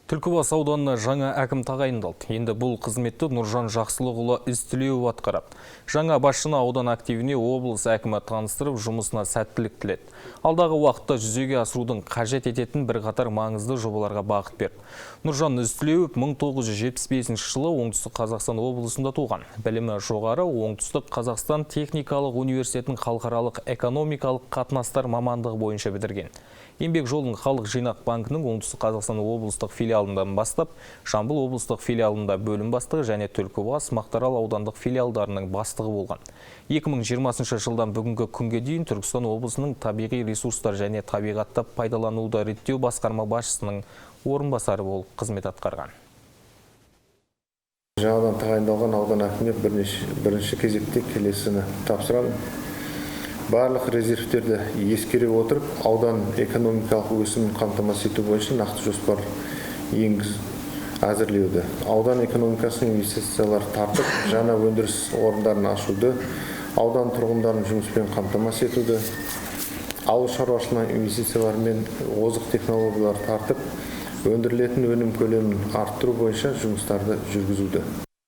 Түлкібас ауданына жаңа әкім тағайындалды. Енді бұл қызметті Нұржан Жақсылықұлы Ізтілеуов атқарады. Жаңа басшыны аудан активіне облыс әкімі таныстырып, жұмысына сәттілік тіледі. Алдағы уақытта жүзеге асырудың қажет ететін бірқатар маңызды жобаларға бағыт берді. Нұржан Ізтілеуов 1975 жылы Оңтүстік Қазақстан облысында туған. Білімі жоғары, Оңтүстік Қазақстан техникалық университетін халықаралық экономикалық қатынастар мамандығы бойынша бітірген. Еңбек жолын Халық жинақ банкінің Оңтүстік Қазақстан облыстық филиалынан бастап, Жамбыл облыстық филиалында бөлім бастығы және Түлкібас, Мақтарал аудандық филиалдарының бастығы болған. 2020 жылдан бүгінгі күнге дейін Түркістан облысының табиғи ресурстар және табиғатты пайдалануды реттеу басқарма басшысының орынбасары болып қызмет атқарған. Жаңадан тағайындалған аудан әкіміне бірінші кезекте келесіні тапсырамын. Барлық резервтерді ескере отырып, аудан экономикалық өсімін қамтамасыз ету бойынша нақты жоспар әзірлеуді, аудан экономикасына инвестициялар тартып, жаңа өндіріс орындарын ашуды, аудан тұрғындарын жұмыспен қамтамасыз етуді, ауыл шаруашылығына инвестициялар мен озық технологиялар тартып, өндірілетін өнім көлемін арттыру бойынша жұмыстарды жүргізуді.